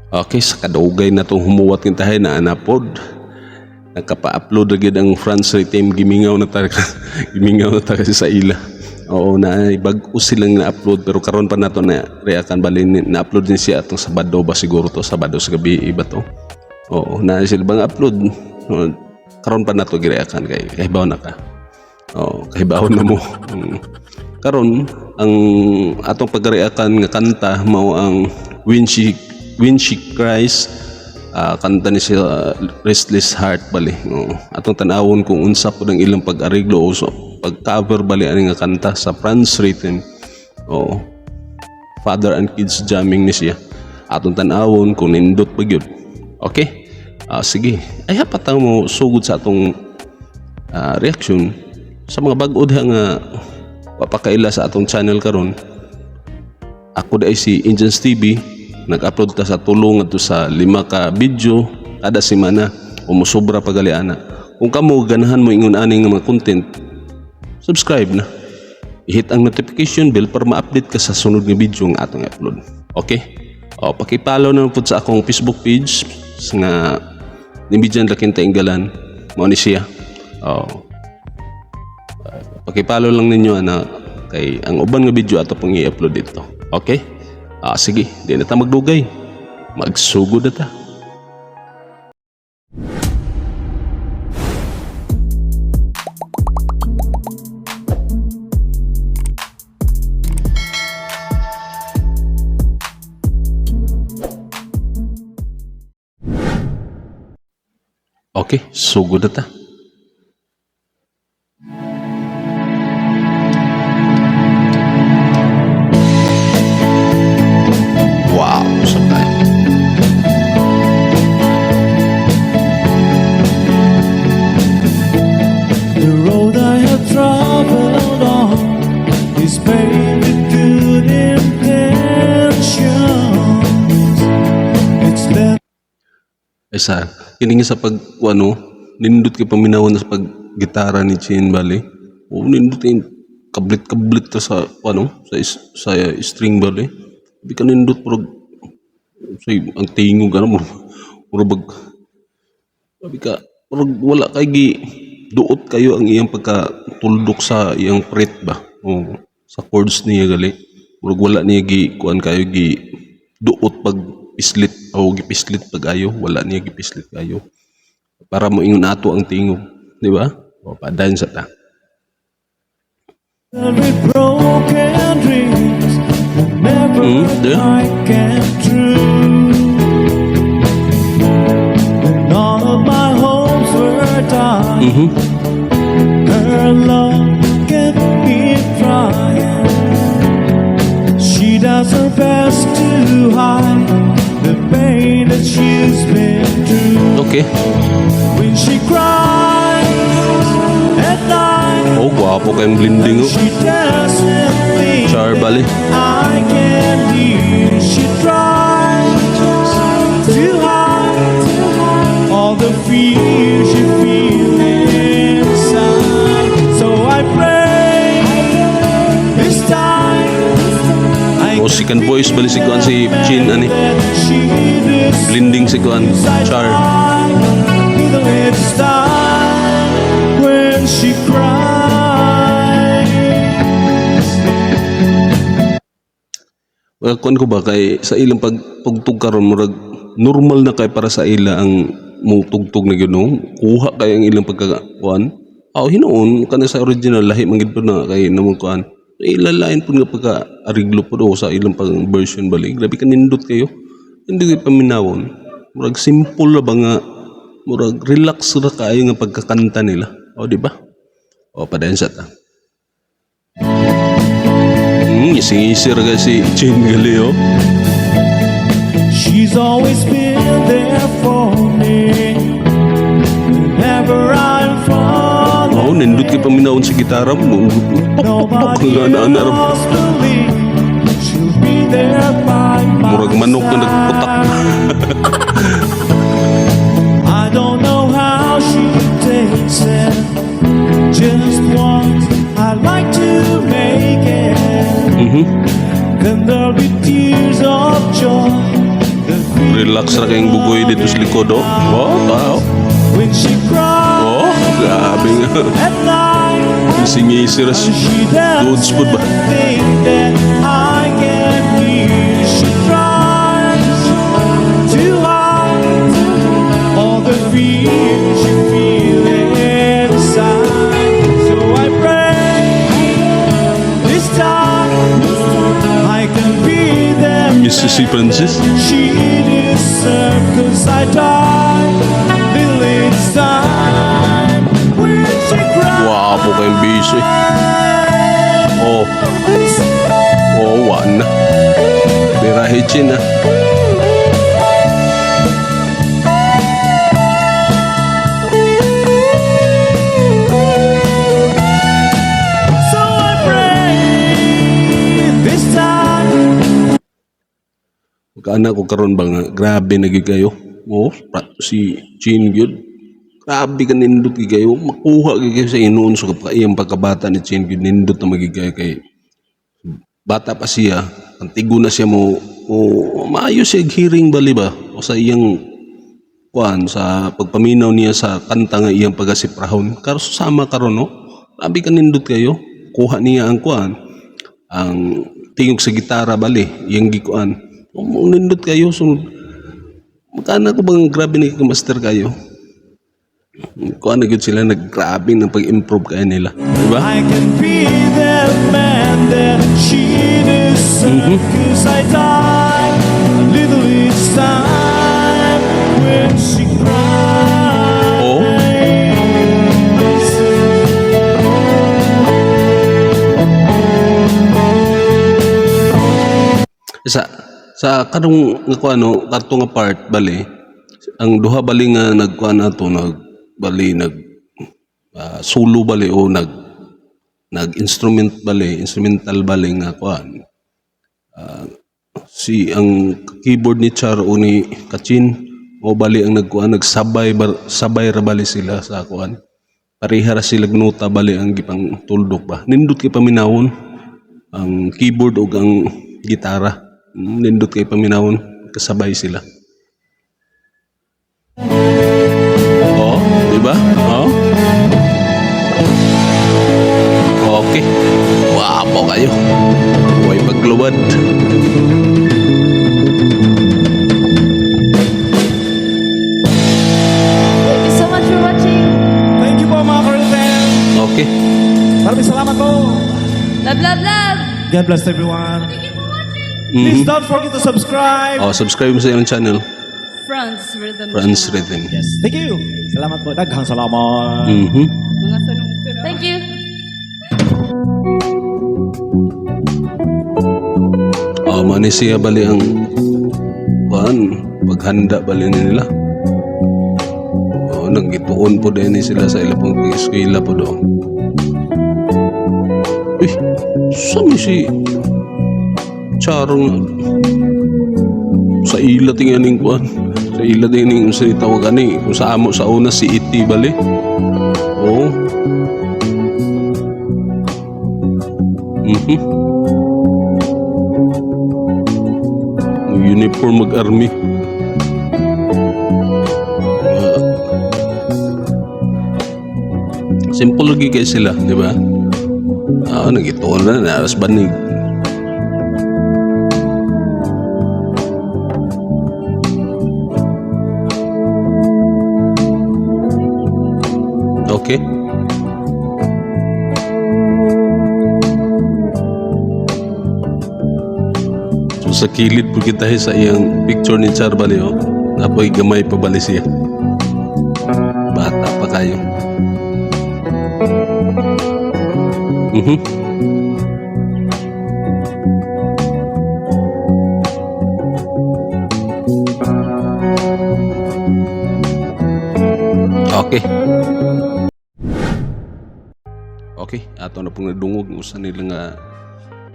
Okay, sa kadugay na itong humuwat kintahay na anapod. Nagkapa-upload na gyud ang France Team, gimingaw na ta gimingaw na ta kasi sa ila. Oo, na bag-o silang na-upload pero karon pa nato na reakan bali na-upload din siya atong Sabado ba siguro to, Sabado sa gabi iba to. Oo, na sila bang upload. Oo, karon pa nato gireakan kay kahibaw na ka. Oo, kahibaw na mo. Karon ang atong pagreakan nga kanta mao ang When She Cries, kanta ni siya, Restless Heart bali. Oo. Atong tan-awon kung unsa pud ang ilang pag-areglo o so, pag-cover bali ani nga kanta sa Franz Rhythm. Oo. Father and Kids Jamming ni siya. Atong tan-awon kung nindot ba gyud. Okay? Ah, sige. Ay hapat mo sugod sa atong reaction sa mga bag-o diha nga papakaila sa atong channel karon. Ako diay si Indians TV, nag-upload ta sa tulo ngadto sa lima ka video kada semana o mosobra pa gali ana. Kung kamo ganahan mo ingon ani nga mga content, subscribe na. I-hit ang notification bell para ma-update ka sa sunod nga video nga atong i-upload. Okay? O, paki-follow na pud sa akong Facebook page nga Nimbijan Lakinta Inggalan. Mao ni siya. O, paki-follow lang ninyo ana kay ang uban nga video ato pong i-upload dito. Okay? Ah, sige, di na ta magdugay. Magsugod na ta. Okay, sugod na ta. Wow, sabay. The road I have traveled on is paved with good intentions. It's led Ay sa kini nga sa pag ano, nindot kay paminawon sa pag gitara ni Chin bali. O nindot kay kablit-kablit ta sa ano, sa string bali. Di ka nindot pero sa ang tingog ano mo murag bag sabi ka murag wala kay gi duot kayo ang iyang pagkatuldok sa iyang fret ba. O sa chords niya gali. Murag wala niya gi kuan kayo gi duot pag pislit o gipislit pag ayo, wala niya gipislit kayo para mo ingon ato ang tingog, di ba? O padayon sa ta. With broken dreams that never Yeah. quite came true. And all of my hopes were dying. Her love kept me trying. She does her best to hide the pain that she's been through. Okay. When she cries at night, Oh, gwapo kayong blending oh. she doesn't think Char bali. I can hear. She tries to hide all the fear she feels inside. So I pray this time I Oh, second voice bali si kuan si Chin ani. that she Blending si kuan Char. It's time when she cries. Well, kuan ko ba kay sa ilang pagtugtog karon murag normal na kay para sa ila ang mutugtog na gyud no. Kuha kay ang ilang pagkakuan. Aw hinuon kana sa original lahi man gid pud na kay namo kuan. Ila lain pud nga pagka ariglo pud o sa ilang pag version bali. Grabe ka nindot kayo. Hindi kay paminawon. Murag simple ra ba nga murag relax ra kaayo nga pagkakanta nila. O di ba? O padayon sa ta. Ising-isi ra kay si Chin gali oh. She's always been there for me. Whenever I'm falling, Oo, nindot kay paminawon sa gitara mo. Tok, tok, tok, nobody nga na, ana, else believes she'll be there by my Murag manok na nagputak. side. I don't know how she takes it. Just once I'd like to make it. Then there'll be tears of joy. The Relax ra kayong bugoy dito sa likod, oh. Oh, tao. When she cries Oh, grabe nga. at night, Ngisi ra she doesn't Dudes pud ba? Think that I can hear. She tries to hide all the fear she feel inside. So I pray this time I can be there. Miss si Francis. She deserves, 'cause I die little each time when she cries. Wapo kayong busy. Oh. Oh, wa na. Birahe chin ah. So I pray this time. Magkaana ko karon ba nga grabe na gyud kayo. Oh, si Chin gyud. Grabe ka nindot gyud kayo. Makuha gyud kayo sa inuon sa iyang pagkabata ni Chin gyud, nindot na magyud kayo kay bata pa siya, antigo na siya mo maayo siya hearing bali ba o sa iyang kuan sa pagpaminaw niya sa kanta nga iyang pagasiprahon. Karon sama karon, no. Grabe ka nindot kayo. Kuha niya ang kuan, ang tingog sa gitara bali, iyang gikuan. Nindot kayo. So makana ko bang grabe ni master kayo. Kuan na gyud sila, naggrabe ng pag-improve kayo nila. Di ba? I can be the man that she deserves. 'Cause I die a little each time when she cries. Oh. Sa karong nga kuan, no, kadto nga part bali, ang duha bali nga nagkuan ato, nag bali nag solo bali o nag nag instrument bali, instrumental bali nga kuan. Si ang keyboard ni Char o ni Kachin o bali ang nagkuan, nagsabay sabay ra bali sila sa kuan. Pareha ra sila nota bali ang gipang tuldok ba. Nindot kay paminawon ang keyboard ug ang gitara. Nindot kay paminawon, kasabay sila. Oh, di ba? Oh. Okay. Wapo kayo. Huwag pagluwad. Thank you so much for watching. Thank you po, mga ka-Rhythm. Okay. Maraming salamat po. Love, love, love. God bless everyone. Thank you for watching. Please don't forget to subscribe. Oh, subscribe mo sa iyong channel, Franz Rhythm. Franz Channel. Rhythm. Yes. Thank you. Salamat po. Daghang salamat. Mga sanong. Thank you. Oh, mani siya bali ang kuan, paghanda bali nila. Oh, nagituon po din ni sila sa ilang pong eskwela po do. Eh, saan si Charong sa ila tinganing kuan? Sa ila tinganing sa tawag ani kung sa amo sa una si Iti bali. Oh. Uniform mag-army. Simple lagi kay sila, di ba? Ah, nagituon na, naras banig. Okay. So sa kilid po kita sa iyang picture ni Char bali, oh. Napoy gamay pa bali siya. Bata pa kayo. Okay. Okay, ato na pong nadungog usa nila nga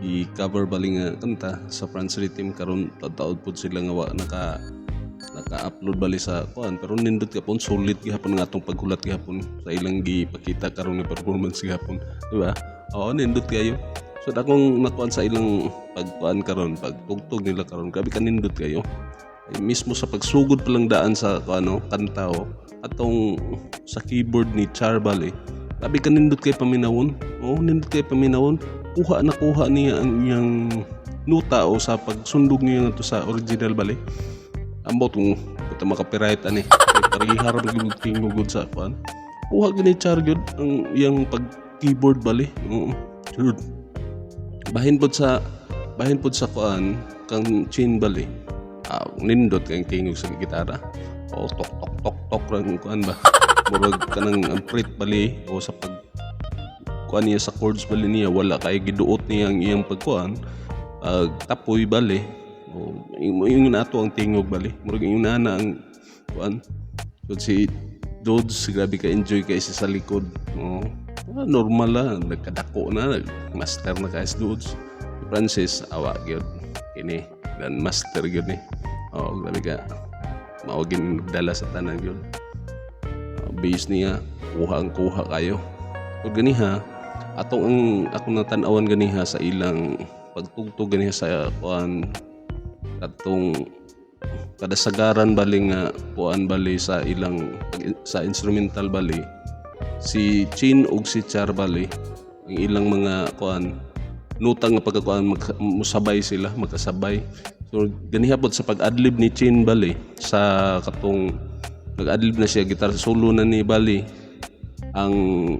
i-cover bali nga kanta sa Franz Rhythm. Karon taud pud sila nga wa naka-upload bali sa kuan, pero nindot gapon, sulit gihapon nga atong paghulat gihapon sa ilang gipakita karon nga performance gihapon, di ba? Oo, nindot kayo. So akong nakuan sa ilang pagkuan karon, pagtugtog nila karon, grabe ka nindot kayo. Ay, mismo sa pagsugod pa lang daan sa ano kanta o atong sa keyboard ni Char bali. Grabe ka nindot kay paminawon. Oh, nindot kay paminawon. Kuha na kuha niya ang iyang nota o sa pagsundog niya ngadto sa original bali. Ambot kung puta maka-copyright ani. Kay parehar gyud tingog gud sa kuan. Kuha gani Char gyud ang iyang pag keyboard bali. Oo. Jud. Bahin pod sa kuan kang Chin bali. Ah, nindot kay tingog sa gitara. O tok tok tok tok rang kuan ba. Murag kanang ang fret bali o sa pag kuan niya sa chords bali niya, wala kay giduot niya ang iyang pagkuan pag tapoy bali o yung nato ang tingog bali, murag yung nana ang kuan. So si Dodds, grabe ka enjoy kay siya sa likod. Oh, ah, normal lang, nagkadako na, master na kay si Dodds. Si Francis, awa gyud kini grand master gyud ni. Oh, grabe ka mao gin dala sa tanan gyud. Bass niya, kuha ang kuha kayo. Ug ganiha atong ang ako natan-awan ganiha sa ilang pagtugtog ganiha sa kuan, katong kadasagaran bali nga kuan bali sa ilang sa instrumental bali, si Chin ug si Char bali, ang ilang mga kuan nota nga pagkakuan musabay sila, magkasabay. So ganiha pod sa pag-adlib ni Chin bali, sa katong nag-adlib na siya, gitar solo na ni bali ang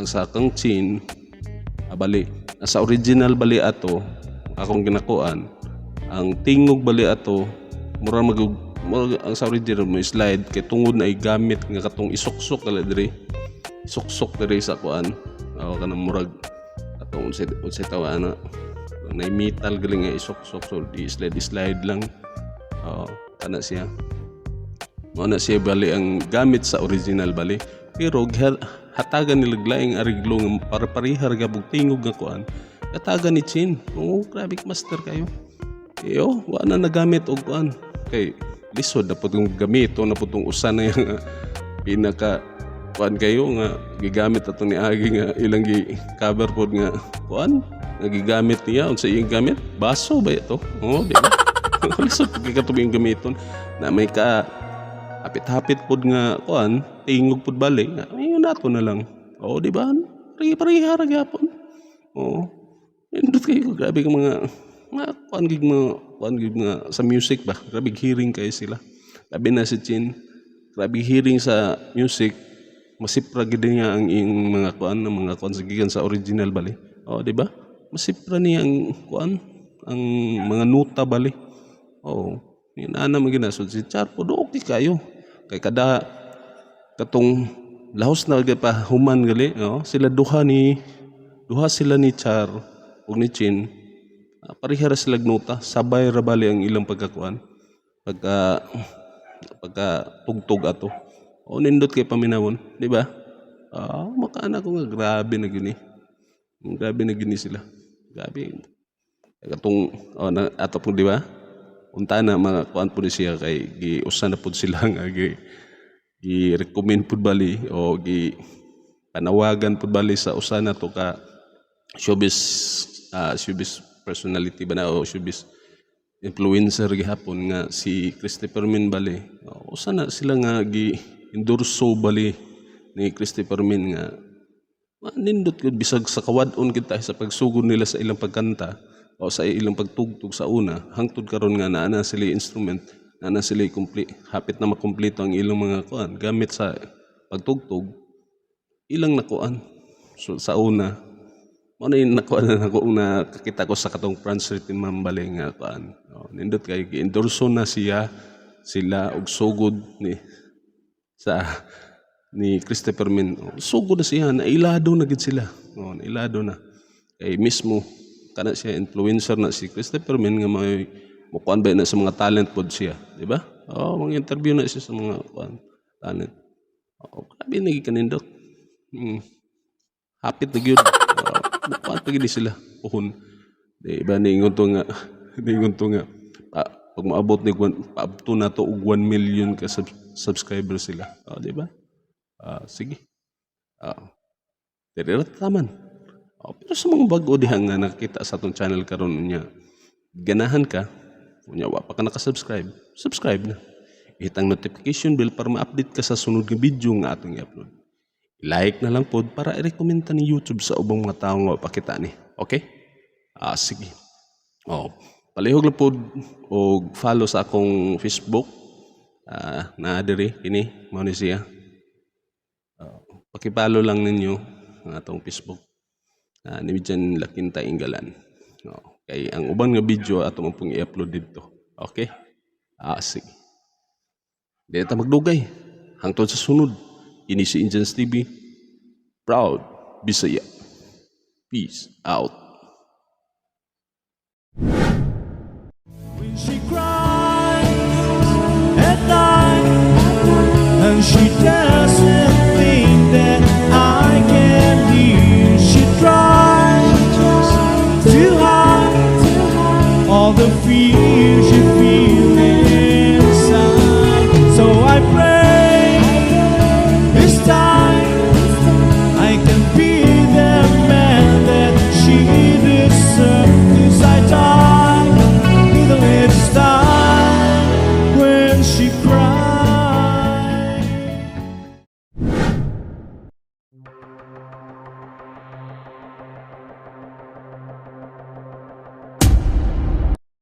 sa kang Chin. Ah, bali sa original bali ato akong ginakuan ang tingog bali ato, mura mag mura, ang sa original mo slide kay tungod na igamit nga katong isuksok kala diri, suksok diri sa kuan o kanang murag atong unsay unsay tawa ana na metal galing nga isuksok, so di slide slide lang. Oo, kana siya. Mao na siya bali ang gamit sa original bali. Pero hatagan nila laing ariglo nga para parehar gabog tingog nga kuan. Hatagan ni Chin. Oo, grabe ka master kayo. Iyo, wa na nagamit og kuan. Kay lisod na pud kung gamito na pud tong usa na yung pinaka kuan kayo nga gigamit ato ni agi nga ilang gi cover pod nga kuan nga gigamit niya. Unsa iyang gamit, baso ba ito? Oo, di ba? Lisod pud kay katong iyang gamiton na may ka hapit-hapit pod nga kuan tingog pod bali nga ayon nato na lang. Oo, di ba? Pare-pareha ra gyapon. Oo, nindot kayo, grabe ka mga kuan gig, mga kuan gig mga sa music ba, grabe hearing kayo sila. Labi na si Chin, grabe hearing sa music, masipra gid niya ang iyang mga kuan ang mga kuan sa gikan sa original bali. Oo, di ba? Masipra niya ang kuan, ang mga nota bali. Oo, yun ana man gina. So si Char pod okay kayo kay kada katong lahos na gyud pa human gali. Oh, sila duha ni duha sila ni Char ug ni Chin, ah, pareha ra sila nota, sabay ra bali ang ilang pagkakuan, pagka pagka tugtog ato. O nindot kay paminawon, di ba? Ah, makaana ko nga grabe na gyud ni, grabe na gyud ni sila, grabe katong oh, na, ato po, di ba? Unta na mga kuan po ni siya kay giusa na pud sila nga gi gi-recommend pud bali o gi panawagan pud bali sa usa na to ka showbiz, showbiz personality ba na o showbiz influencer gihapon nga si Christopher Min bali. O, usa na sila nga gi endorso bali ni Christopher Min nga nindot gud bisag sa kawad-on kita sa pagsugod nila sa ilang pagkanta o sa ilang pagtugtog sa una hangtod karon nga naa na sila instrument, naa na sila complete, hapit na makumpleto ang ilang mga kuan gamit sa pagtugtog, ilang nakuan. So sa una mao na yung nakuan na nako na kakita ko sa katong Franz Ma'am bali nga kuan. Oh, nindot kay gi-endorso na siya sila og sugod ni sa ni Christopher Min. Oh, sugod na siya, nailado na gid sila. Oh, nailado na. Kay mismo kana siya influencer na si Christopher Min nga may mukuan ba na sa mga talent pod siya, di ba? Oh, mga interview na siya sa mga kuan talent. Oh, grabe na gid kanindot. Hapit na gyud. Oh, mukuan pa gid ni sila puhon. Di ba niingon to nga pa, pag maabot ni paabto na to og 1 million ka subscriber sila. Oh, di ba? Ah, sige. Ah, diri ra taman. Oh, pero sa mga bag-o diha nga nakita sa atong channel karon niya, ganahan ka, Unya wa pa ka naka-subscribe, subscribe na. I-hit ang notification bell para ma-update ka sa sunod nga video nga atong i-upload. I-like na lang pod para i-recommend ta ni YouTube sa ubang mga tao nga wa pa kita ni. Okay? Ah, sige. Oh, palihog lang pod og follow sa akong Facebook. Ah, naa diri kini mao ni siya. Paki-follow lang ninyo ang atong Facebook. Ah, ni Mijan Lakinta Ingalan. Oh, kay ang uban nga video ato man pong i-upload didto. Okay? Ah, sige. Di ta magdugay. Hangtod sa sunod. Ini si Injans TV. Proud Bisaya. Peace out.